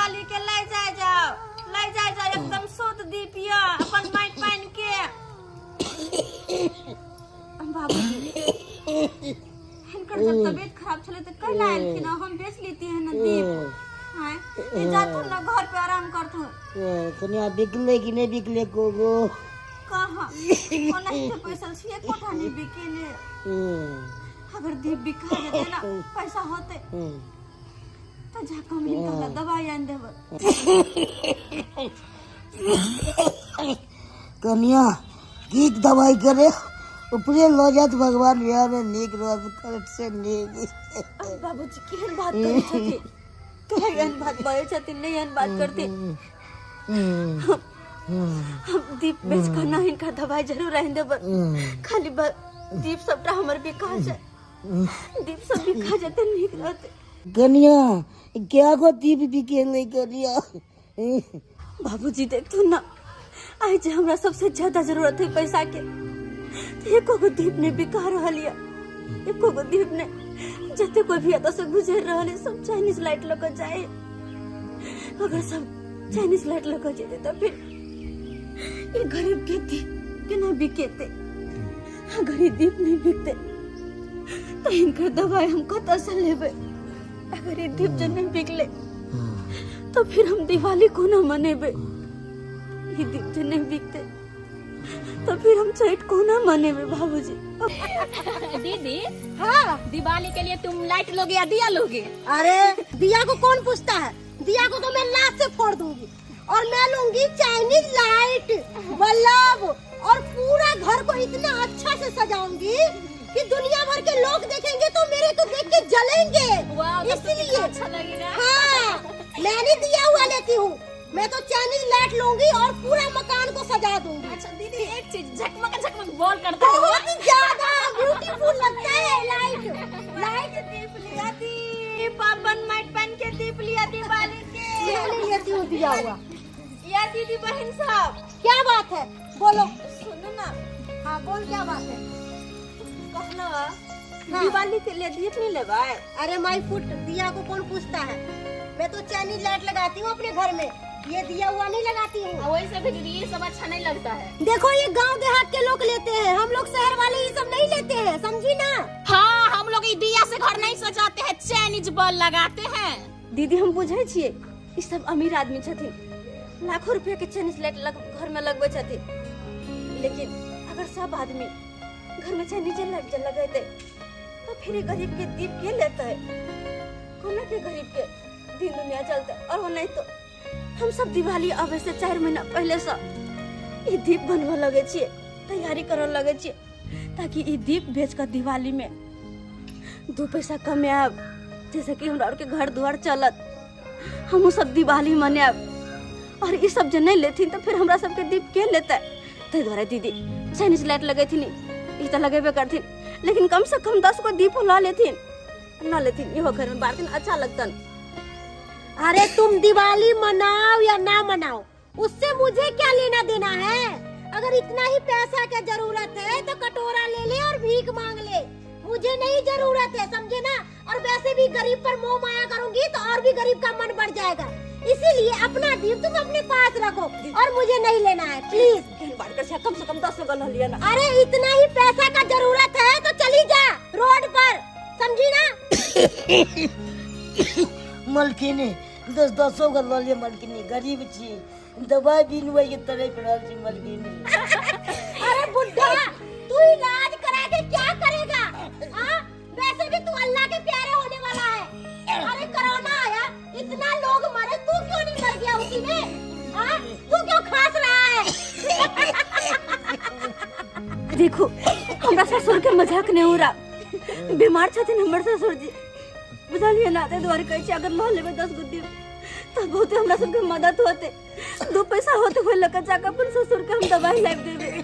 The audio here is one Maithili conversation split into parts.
दिवाली के ले जाय जाओ, ले जाय जाओ, एकदम शुद्ध दीप यऽ अपन माटि पानि के। बाबूजी हिनकर जब तबियत खराब छलै तऽ कैला एलखिन हँ? हम बेच लेती है ना दीप। आँय, ई जाथुन ना घर पे आराम करथुन। कनिया बिकले कि नहि बिकले कोगो? कहाँ ओनाहिते बैसल छी, एकोटा नहि बिकेले। अगर दीप बिका जेतै ना, पैसा होते तऽ जा कऽ हम हिनका लए दवाइ आनि देबै। कनिया की दवाई करे ऊपरे लऽ जात भगवान, बिहार में नीक रहत करत से नीक। बाबूजी केहन बात करै छथिन, केहन बात बजै छथिन, नहि एहन बात करथिन। हम दीप बेच कऽ ना हिनका दवाई जरूर आनि देबै। खाली दीप सबटा हमर बिका जाय, दीप सब बिका जेतै नीक रहतै। कनिया क्या गो दीप बिकेले कनिया? बाबूजी देखथुन ना, आइ जे हमरा सबसे ज्यादा जरूरत है पैसा के, तऽ एको गो दीप नहि बिका रहल यऽ, एको गो दीप नहि। जते कोई भी एतऽ से गुजरि रहल है सब चाइनीज लाइट लऽ कऽ जाय। अगर सब चाइनीज लाइट लऽ कऽ जेतै तऽ फिर ई गरीब के दीप केना बिकेतै? अगर ई दीप नहि बिकतै तऽ हिनकर दवाई हम कतऽ से लेबै? अगर ई दीप जे नहि बिकलै तो फिर हम दिवाली कोना मनेबै? ई दीप जे नहि बिकतै तो फिर हम छठ कोना मनेबै बाबूजी? दीदी। हाँ। दिवाली के लिए तुम लाइट लोगे या दिया लोगे? अरे दिया को कौन पूछता है, दिया को तो मैं लात से फोड़ दूंगी और मैं लूंगी चाइनीज लाइट बल्ब और पूरा घर को इतना अच्छा से सजाऊंगी कि दुनिया भर के लोग देखेंगे तो मेरे को देख के जलेंगे। वाह, तब तो इसलिए कितना अच्छा लगेगा। हाँ, मैं नहीं दिया हुआ लेती हूँ, मैं तो चाइनीज लाइट लूंगी और पूरा मकान को सजा दूंगी। अच्छा दीदी एक चीज, झकमक झकमक बॉल करता है वो? बहुत ही ज्यादा ब्यूटीफुल लगता है लाइट। लाइट दीप लिया, दीप अपन माइट पहन के दीप लिया दिवाली के। मैं नहीं लेती हूँ दिया हुआ। या दीदी बहन साहब। क्या बात है बोलो। सुनो ना। हाँ बोल, क्या बात है? कहना हाँ। दिवाली के लिए दीप नहीं लेवाए? अरे my foot, दिया को कौन पूछता है, मैं तो चाइनीज लाइट लगाती हूँ अपने घर में, ये दिया हुआ नहीं लगाती हूँ। और वैसे भी दीदी ये सब अच्छा नहीं लगता है। देखो ये गांव देहात के लोग लेते हैं, हम लोग शहर वाले ये सब नहीं लेते हैं, समझी ना? हाँ हम लोग ये दिया से घर नहीं सजाते हैं, चाइनीज बल्ब लगाते हैं। दीदी हम बुझे छिए ई सब अमीर आदमी छथिन, लाखों रुपया के चाइनीज लाइट घर में लगबै छथिन, लेकिन अगर सब आदमी घर में चाइनीज लाइट जे लगेतै तो फिर ई गरीब के दीप के लेतै? कोना के गरीब के दिन दुनिया चलतै? और वो नहीं तो हम सब दिवाली आबै से 4 महीना पहले से ई दीप बनबऽ लगै छियै, तैयारी करऽ लगै छियै, ताकि ई दीप बेच कऽ दिवाली में 2 पैसा कमायब, जैसे कि हमरा आरके घर दुआर चलत, हमहूँ सब दिवाली मनायब। और ई सब जे नहीं लेथिन तो फिर हमरा सबके दीप के लेतै? ताहि दुआरे दीदी चाइनीज लाइट लगेथिन, ई तऽ लगेबे करथिन, लेकिन कम से कम 10 गो दीप लऽ लेथिन, लऽ लेथिन, इहो घर में बारथिन, अच्छा लगतन। अरे तुम दिवाली मनाओ या ना मनाओ उससे मुझे क्या लेना देना है। अगर इतना ही पैसा का जरूरत है तो कटोरा ले ले और भीख मांग ले, मुझे नहीं जरूरत है, समझे ना? और वैसे भी गरीब पर मोह माया करूंगी तो और भी गरीब का मन बढ़ जाएगा, इसीलिए अपना दीप तुम अपने पास रखो और मुझे नहीं लेना है प्लीज। केहन बात कर छै, कम से कम 10 गो लऽ लिअ ना। अरे इतना ही पैसा का जरूरत है तो चली जा रोड पर, समझी ना? मलकिनी दस दसो गो लऽ लिअ मलकिनी, गरीब छी, दवाई बिनबै के तड़पि रहल छी मलकिनी। अरे बुढ़ा तू इलाज करा के क्या करेगा? हाँ? वैसे भी तू अल्लाह के प्यारे होने वाला है। अरे कोरोना आया, इतना लोग मरे, तू क्यों नहीं मर गया उसी में? हाँ? तू क्यों खांस रहा है? देखो हमरा ससुर के मजाक नहीं हो रहा, बीमार छथिन हमर ससुर जी, बुझलियै ना? ताहि दुआरे कहै छी अगर लऽ लेबै 10 गो दीप तऽ बहुते हमरा सबके मदद होतै, 2 पैसा होते हुए लऽ कऽ जाकऽ अपन ससुर के हम दवाई लाबि देबै।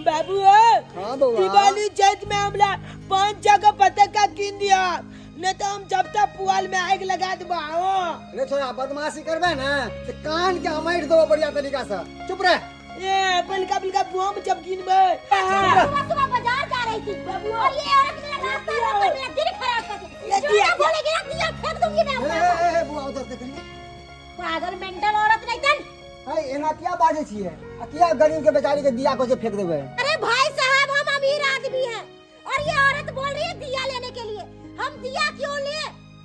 बाबू हो, हाँ बउआ। दिवाली चैत में हमरा 5 जगह पटाखा कीन दिया, नहीं तो हम जब तक पुआल में आग लगा देबो। आओ। रे छोरा बदमाशी करबे ना तो कान के अमैट देबो बढ़िया तरीका से, चुप रह। ए बलका बलका बम जब गिनबे। सुबह सुबह बाजार जा रही थी और ये औरत मेरा रास्ता रोक कर मेरा दिल खराब कर दी। ये जो दिया, ना बोलेगी ना दिया फेंक दूंगी मैं ए, अपना। ए, ए, ए, बुआ उधर देख रही। पागल मेंटल औरत नहीं तन। है एना किया बाजै छियै आ किया गरीब के बेचारी के दिया को जे फेंक देबै? अरे भाई साहब, हम अमीर आदमी हैं और ये औरत बोल रही है दिया लेने के लिए। हम दिया क्यों ले?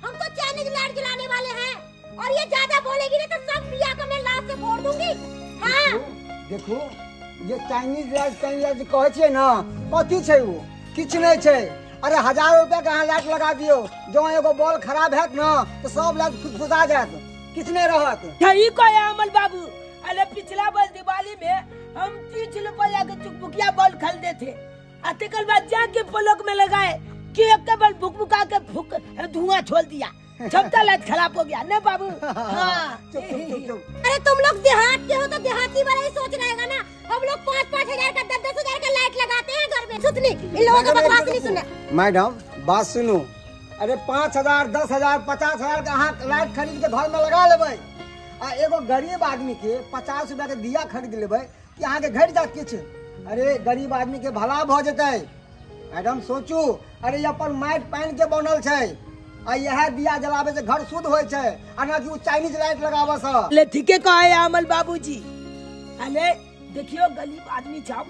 हम तो चाइनीज लाइट जलाने वाले हैं और ये ज्यादा बोलेगी ना तो सब दिया को मैं लात से फोड़ दूंगी। हाँ। देखू, जे चाइनीज लाइट, चाइनीज लाइट कहै छियै ने, कथी छै ओ? किछु नहि छै। अरे 1000 रुपया के अहाँ लाइट लगा दियौ, जँ एगो बॉल खराब हैत ने तऽ सब लाइट फुसफुसा जायत, किछु नहि रहत। सही कहे अमल बाबू। अरे पिछला बार दिवाली में हम 30 रुपया के चुकभुकिया बॉल खरीदे थे आ तेकर बाद जाके पलक में लगाए कि एक बल भुकभुका के फूक धुआं छोड़ दिया, सबटा लाइट खराब हो गया ने बाबू। हाँ। चुप चुप चुप चुप। अरे तुम लोग देहात के हो तो देहाती वाला ही सोच रहेगा ना। हम लोग 5-5 हजार का, 10-10 हजार का लाइट लगाते हैं घर में। सुतनी इन लोगों का बकवास नहीं सुनना। मैडम, बात सुनू। अरे 5,000, 10,000, 50,000 के अहाँ लाइट खरीद के घर में लगा लेबै आ एगो गरीब आदमी के 50 रुपया के दिया खरीद लेबै कि अहाँके घटि जायत किछु? अरे गरीब आदमी के भला भऽ जेतै। मैडम, सोचू। अरे ई अपन माटि पानि के बनल छै आ इएह दिया जलाबै से घर शुद्ध होइ छै आ ना कि ओ चाइनीज लाइट लगाबऽ सँ। ले ठीके कहे अमल बाबूजी। अरे देखियो, गरीब आदमी छौ,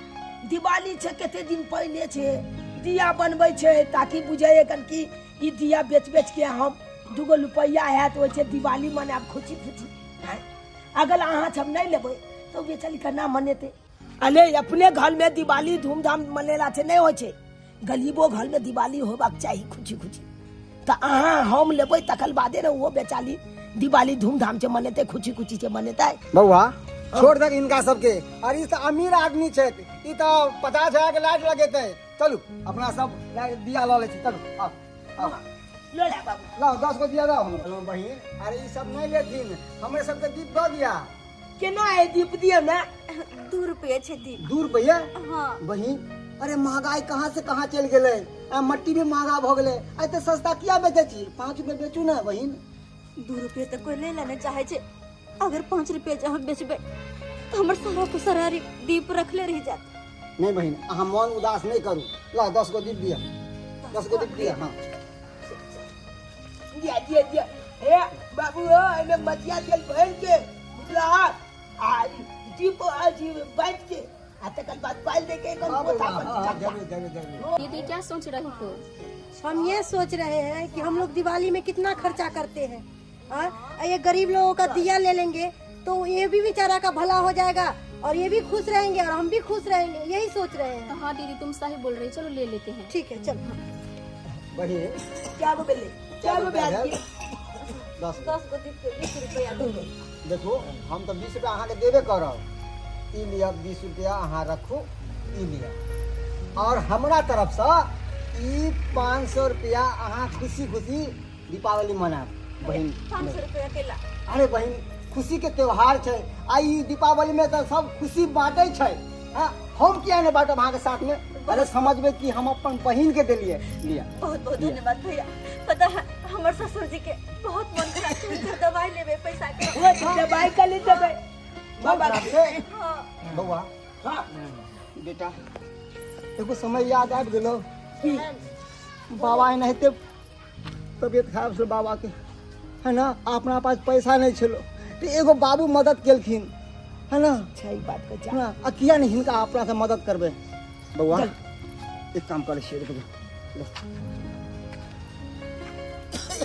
दिवाली छै कते दिन पहले छै, दिया बनबै छै ताकि बुझे कन कि ई दिया बेच बेच के हम दूगो रुपैआ हैत, ओहि से दिवाली मनायब खुशी खुशी। आँय? अगर अहाँ सब नहीं लेबै तऽ बेचल केना मनेतै? अरे अपने घर में दिवाली धूमधाम मनेला से नहीं होइ छै, गरीबो घर में दिवाली होबाक चाही खुशी खुशी। तऽ अहाँ हम लेबै तकर बादे ने ओहो बेचारी दिवाली धूमधाम से मनेतै, खुशी खुशी से मनेतै। बौआ, छोड़ दे हिनका सबके। अरे ई तऽ अमीर आदमी छथि, ई तऽ 50,000 के लाइट लगेतै। चलू, अपना सब दिया लऽ लै छी। चलू, आउ आउ। लो ले बाबू। लाओ, 10 गो दिया दाओ हमरा। बहिन, अरे ई सब नहि लेथिन, हमरे सबके दीप दऽ दिया। केना है दीप दियौ ने? 2 रुपये छै दीप। 2 रुपया? हाँ। बहिन, अरे महंगाई कहाँ से कहाँ चलि गेलै आ मट्टी भी महंगा भऽ गेलै। एते सस्ता किया बेचै छी? 5 रुपये बेचू ने बहिन। 2 रुपये तऽ कोई लै लए नहि चाहै छै। अगर 5 रुपये जे हम बेचबै तऽ हमर सारा के सारा दीप रखले रहि जायत। नहि बहिन, अहाँ मन उदास नहि करू। लाओ, 10 गो दीप दिअ, 10 गो दीप दिअ, हाँ। दिया दिया दिया। हे बाबू हो, एमे मटिया तेल भरि के बुझला आ दीप आ जी बाँट के आ तकर बाद पाल दे के एकदम हाँ पोथा बौआ, पर हाँ, हाँ, चपटा। जरूर जरूर जरूर। दीदी, क्या सोच रही हो? हम ये सोच रहे हैं कि हम लोग दिवाली में कितना खर्चा करते हैं हाँ? और ये गरीब लोगों का दिया ले लेंगे तो ये भी बेचारा का भला हो जाएगा और ये भी खुश रहेंगे और हम भी खुश रहेंगे। यही सोच रहे हैं। हाँ दीदी, तुम सही बोल रही हो, चलो ले लेते हैं। ठीक है, चल। बहिन। क्या गो भेलै? क्या गो भेल? 10 गो। 10 गो दीप के 20 रुपया देबै। देखू, हम तऽ 20 रुपया अहाँके देबे करब। ई लिअ, 20 रुपया अहाँ रखू। ई लिअ और हमरा तरफसँ ई 500 रुपया। अहाँ खुशी खुशी दीपावली मनायब बहिन। 500 रुपया केला? अरे बहिन, खुशी के त्योहार छै आ ई दीपावली में तऽ सब खुशी बांटै छै। हाँ, हम किया नहि बांटब अहाँके साथ में? अरे समझबै कि हम अपन बहिन के देलियै। लिअ। बहुत बहुत धन्यवाद भैया। पता है, हमर ससुर जी के बहुत मन खराब छै, हुनकर दवाई लेबै पैसा के। ओ दवाई कली देबै बाबा। छै। हाँ। बौआ। हाँ। बेटा, एगो समय याद आबि गेलो कि बाबा एनाहिते तबियत खराब छल बाबा के, है ना? अपना पास पैसा नहीं छलो तऽ एगो बाबू मदद केलखिन, है ना? छै बात के है ना? आ किया नहीं हिनका अपना से मदद करबै? बौआ, एक काम करै छियै, रुकू, लो।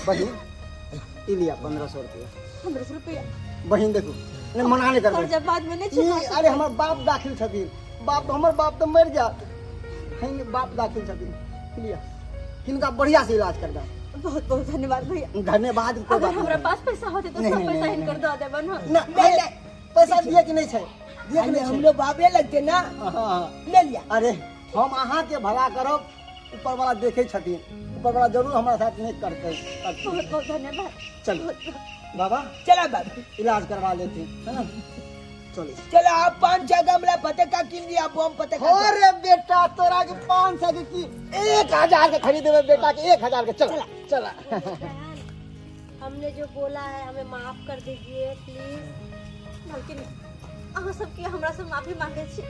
बहिन, ई लिया 1500 रुपया। 1500 रुपया? बहिन, देखू, नहि मना नहि करबै। कर्जा बाद में नहीं ई चुका? अरे हमर बाप दाखिल छथिन। बाप, हमर बाप तऽ मरि जायत है, बाप दाखिल छथिन। लिअ, हिनका बढ़िया से इलाज करबै। बहुत बहुत धन्यवाद भैया। धन्यवाद कोई अगर बात हमरा नहीं। पास पैसा होते तो नहीं, सब नहीं, पैसा नहीं, हिनकर नहीं। दऽ देबन हम। ना, नहीं, पैसा दिए कि नहीं छै? दिए कि अरे नहीं हम छै? लोग बाबे लगते ना। हाँ, हाँ। ले लिया। अरे हम अहाँके भला करब, ऊपर वाला देखै छथिन। ऊपर वाला जरूर हमरा साथ नहीं करतै। बहुत बहुत धन्यवाद। चलू बाबा। चला बाबू। इलाज करवा लेथिन, है ना? चलो। चलो, आप 500 गमला पटाखा किन लिया, बम पटाखा। अरे बेटा, तोरा के 500 के की, 1000 के खरीदेबै बेटा के, 1000 के। चल चल। बहन, हमने जो बोला है हमें माफ कर दीजिए प्लीज। मालकिन, अहाँ सबके हमरा से माफी मांगे छी।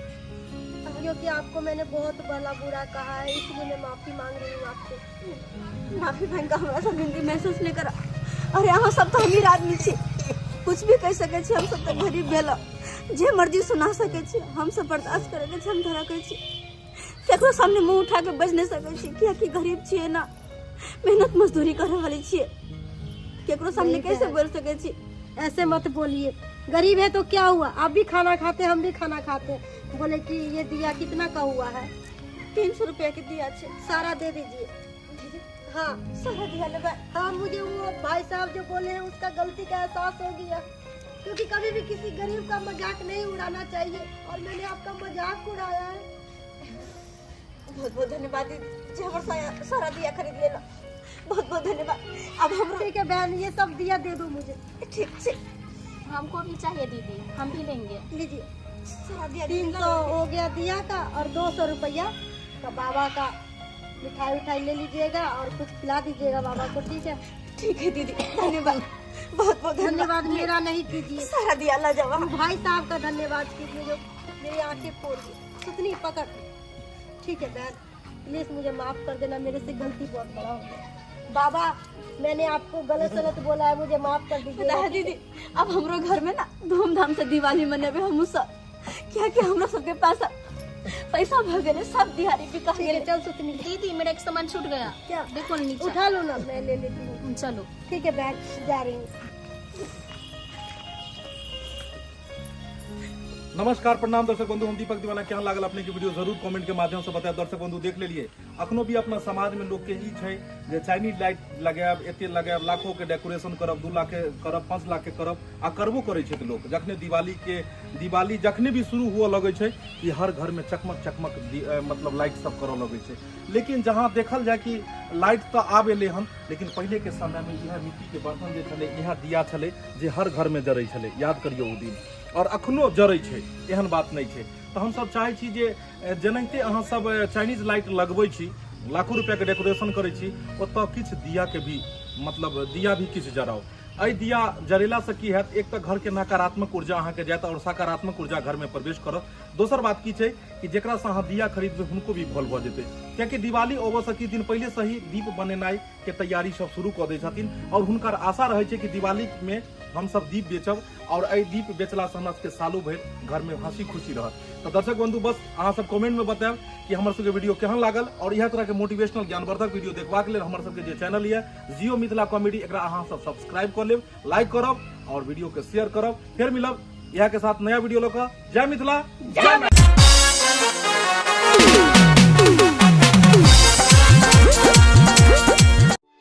क्योंकि आपको मैंने बहुत भला बुरा कहा है, इसलिए मैं माफी मांग रही हूँ आपसे। माफी मांग के हमरा शर्मिंदी महसूस नहीं करा। अरे अहाँ सब तो अमीर आदमी छी। कुछ भी कहि सकै छी, हमसब तऽ गरीब भेलहुँ, जे मर्जी सुना सकै छी। हमसब बर्दाश्त करैके क्षमता रखै छी, केकरो सामने मुँह उठा के बाजि नहि सकै छी, कियाकि गरीब छियै ना, मेहनत मजदूरी करे वाली छियै, केकरो सामने नहीं कैसे बहन। बोल सकै छी? ऐसे मत बोलिए, गरीब है तो क्या हुआ, आप भी खाना खाते हैं, हम भी खाना खाते हैं। बोले कि ये दिया कितना का हुआ है? 300 रुपया के दिया छै। सारा दे दीजिए। हाँ। सारा दिया लेबै? हाँ, मुझे वो भाई साहब जो बोले हैं उसका गलती का एहसास हो गया, क्योंकि कभी भी किसी गरीब का मजाक नहीं उड़ाना चाहिए और मैंने आपका मजाक उड़ाया है। बहुत बहुत धन्यवाद दीदी, जे हमर सारा दिया खरीद लेलहुँ, बहुत बहुत धन्यवाद। अब हमरा ठीक है बहन, ये सब दिया दे दो मुझे। ठीक छै। हमको भी चाहिए दीदी, हम भी लेंगे। लीजिए। सारा दिया। 300 हो गया दिया का और 200 रुपया का बाबा का मिठाई उठाई ले लीजिएगा और कुछ खिला दीजिएगा बाबा को, ठीक है? ठीक है दीदी, धन्यवाद, बहुत बहुत धन्यवाद। धन्यवाद मेरा नहीं कीजिए। सारा दिया ला जाओ। भाई साहब का धन्यवाद कीजिए जो मेरी आंखें फोड़ दी। सुतनी पकड़। ठीक है बहन, प्लीज मुझे माफ कर देना, मेरे से गलती बहुत बड़ा हो गया। बाबा, मैंने आपको गलत सलत बोला है, मुझे माफ कर पता है दीजिए। दीदी, अब हमरो घर में ना धूमधाम से दिवाली मनेबे हम सब, कियाकि हमरा सबके पास पैसा भ गेलै, सब दिहाड़ी बिका ठीक है। गेलै। चल सुतनी। दीदी, मेरा एक सामान छूट गया। क्या? देखो ना नीचे। उठा लो ना, मैं ले लेती हूँ। चलो। ठीक है बहन, जा रही हूँ। नमस्कार, प्रणाम दर्शक बंधु, हम दीपक दीवाना। केहन लागल अपने के वीडियो, जरूर कमेंट के माध्यम से बतायब। दर्शक बंधु, देख लेलिए, अखनो भी अपना समाज में लोग के ई छै जे चाइनीज लाइट लगायब, एते लगायब, लाखों के डेकोरेशन करब, 2 लाख के करब, 5 लाख के करब, आ करबो करै छै लोक। जखने दिवाली के, दिवाली जखने भी शुरू हुअ लगै छै कि हर घर में चकमक चकमक मतलब लाइट सब करऽ लगै छै। लेकिन जहाँ देखल जाय कि लाइट तऽ आब एलै हन, लेकिन पहिले के समय में इएह मिट्टी के बर्तन जे छलै, इएह दिया छलै जे हर घर में जरै छलै। याद करियौ ओ दिन, और अखनो जरै छै, एहन बात नहि छै। तऽ हमसब चाहै छी जे जेनाहिते अहाँ सब चाइनीज लाइट लगबै छी, लाखों रुपया के डेकोरेशन करै छी, ओतऽ किछु दिया के भी, मतलब दिया भी किछु जराउ। एहि दिया जरेलासँ की हैत? एक तऽ घरके नकारात्मक ऊर्जा अहाँके जायत और सकारात्मक ऊर्जा घरमे प्रवेश करत। दोसर बात की छै कि जकरासँ अहाँ दिया खरीदबै हुनको भी भल भऽ जेतै, कियाकि दिवाली अबऽसँ किछु दिन पहिलेसँ ही दीप बनेनाइ के तैयारी सब शुरू कऽ दै छथिन और हुनकर आशा रहै छै कि दिवालीमे हमसब दीप बेचब और एहि दीप बेचलासँ हमरा सबके सालो भरि घरमे हंसी खुशी रहत। तऽ दर्शक बंधु, बस अहाँ सब कमेंटमे बतायब कि हमर सबके वीडियो केहन लागल और इएह तरहके मोटिवेशनल ज्ञानवर्धक वीडियो देखबाक लेल हमर सबके जे चैनल यऽ जियो मिथिला कॉमेडी, एकरा अहाँ सब सब्सक्राइब कऽ लेब, लाइक करब और वीडियो के शेयर करब। फेर मिलब इएह के साथ नया वीडियो लऽ कऽ। जय मिथिला, जय।